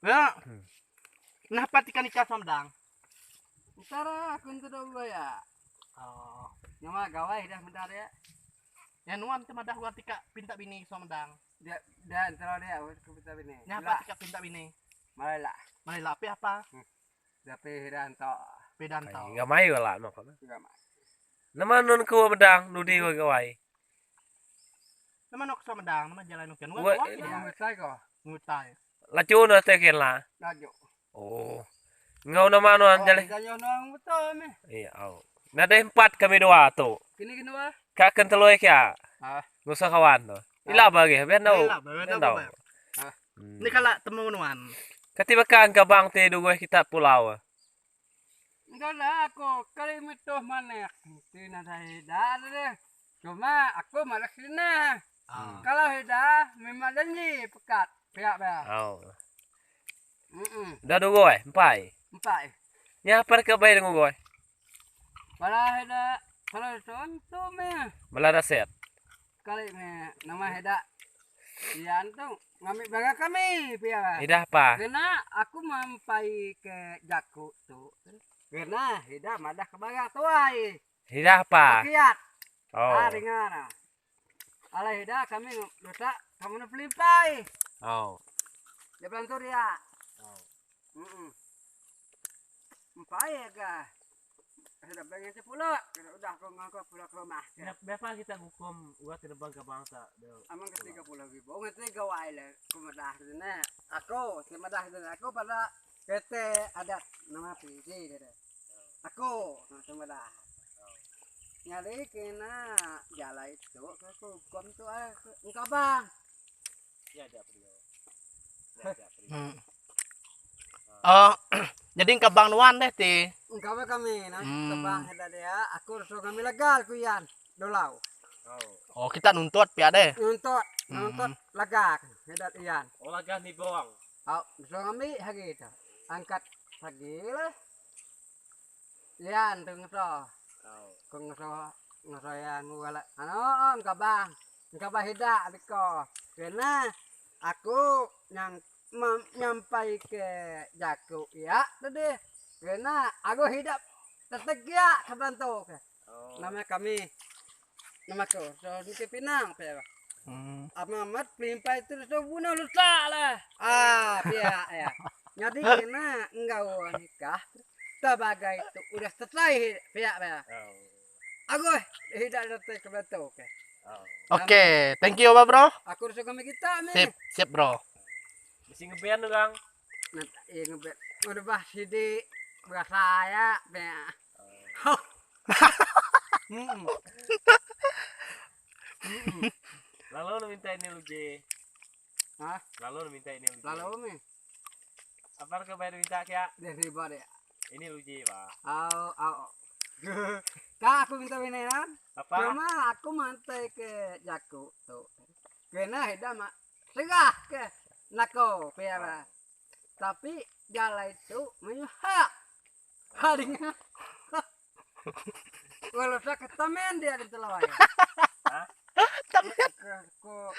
Ya. Kenapa tika nikah sama medang? Entara aku entu dah ya. Oh. Nama gawai dah meda dia. Ya nuan ti madah orang tika pinta bini sama medang. Dia dia entara dia aku pinta bini. Nyapa tika pinta bini? Malai lah. Malai lah api apa? Tapi dah entok. Pi dah entok. Gamai wala no. Gamai. Nama nun ku medang nudi ku gawai. Nama nok sama medang nama jalan nuken. Wa- Ngutai ko. Ngutai. Laju no tekin lah. Laju. Oh. Ngau nama nuan jale. Jayo nong betul ni. Iya, au. Nadai empat kami dua tu. Kini kini wah. Ka kenteloi kia. Ah. Ngusa kawan tu. Ila bagi, biar nau. Ila, biar nau, Nau. biar. Ni kala temu nuan. Kati bakang kabang ti dugoh kita pulau. Enggak lah aku kali mituh mana. Tina saya dah deh. Cuma aku malas sini. Ah. Kalau dah memang janji pekat pihak dia. Au. Mm Dah dugoh eh, empai. Empat. Nya apa ke bay dengan goy? Malah dah kalau contoh me Malah dah set. kali me nama heda Ian tu ngambil barang kami pihak. Idah apa? Kena aku mampai ke Jaku tu. Kena hida madah ke barang tuai. Idah apa? Kiat. Oh. Ah dengar. ah. Alah hida kami letak kamu nak pelimpai. Oh. Dia bantu dia. Oh. Mm-mm. Empai ke. Sudah pengen sepuluh. Udah aku ngaku pulang ke rumah. Berapa kita hukum uat terbang ke bangsa? Amang ke 30 ribu. Ngerti gawai lah. Aku madah sini. Aku madah sini. Aku pada kete adat nama PJ dia. Aku nak madah. Nyari kena jalan itu aku hukum tu ah engkau bang. Ya, ya, beliau. Oh, jadi kabang nuan deh ti. Engkau bang kami nah. Hmm. Kebang ada dia. Aku suruh kami legal kuyan. Dolau. Oh. Oh, kita nuntut pia deh. Nuntut, nuntut legal hedat ian. Olaga ni boang. Au, suruh kami hari itu. Angkat pagi lah. Ian tu ngeso. Oh. Ko ngeso ngeso yang ngula. Ano, engkau bang. Engkau bang hidak deko. Kena aku yang nyampai ke Jaku ya tadi. Kena aku hidup tertegiak ke bantu. Oh. Nama kami nama aku so di Pinang pe. Amamat pelimpai terus so bunuh lusa lah. Ah, pihak ya. Jadi kena engkau nikah sebagai itu udah selesai pihak ya. Oh. Aku tidak selesai ke bantu. Okay. Oh. Oke, thank you ba bro. Aku harus kami kita ni. Sip, sip bro. Mesti ngebian tu kang. Nanti eh, ngebet. Udah bah sidi berasa ya. Be. Mm. Lalu lu minta ini lu J. Hah? Lalu lu minta ini lu J. Lalu mi Apa ke bayar minta kia? dari bade. Ini lu J, Pak. Au au. Kak aku minta beneran. Apa? Cuma aku mantai ke Jaku tu. Kena hida mak segah ke nako piara. Tapi jalan itu menyuhak. Haringnya. Kalau saya ketamen dia di telawai. Hah? Tamen. Ke ko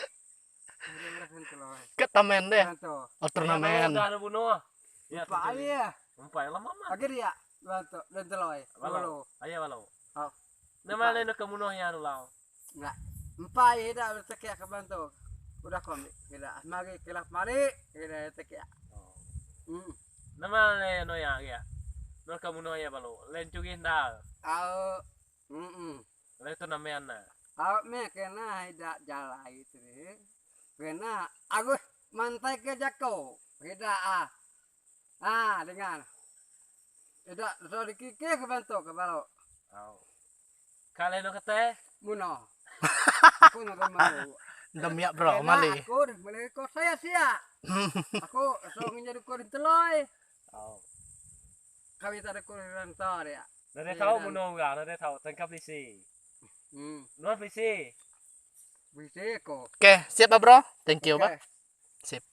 Ke tamen deh. Bantu. Oh, turnamen. Udah ada bunuh. Ya, Pak ya. Empai lah mama. Akhir ya. Bantu dan telawai. Walau. Ayo walau. Oh. Nama lain ke bunuhnya lu lau. Enggak. Empai dah bertekiak ke bantu. Udah komik. Tidak. Mari kelak mari. Tidak tekiak. Oh. Hmm. Nama lain no ya ya. No ke bunuhnya balu. Lain cugin dah. Au. Lain tu namanya na. Au me kena tidak jalan itu. Kena aku mantai ke jako. Tidak ah. Ah dengan. Tidak so dikikir ke bantu ke balu. Oh. Kalian no kata Muno. Aku nak mau. Demi ya bro, Kena mali. Aku boleh kau saya sia. Aku so menjadi kau teloi. Oh. Kami tak ada kau rentar ya. Nanti tahu bunuh enggak? Nanti tahu tangkap polisi. Nuan polisi. Bisa kok. Oke, siap ba bro. Thank you ba. Oke. Sip.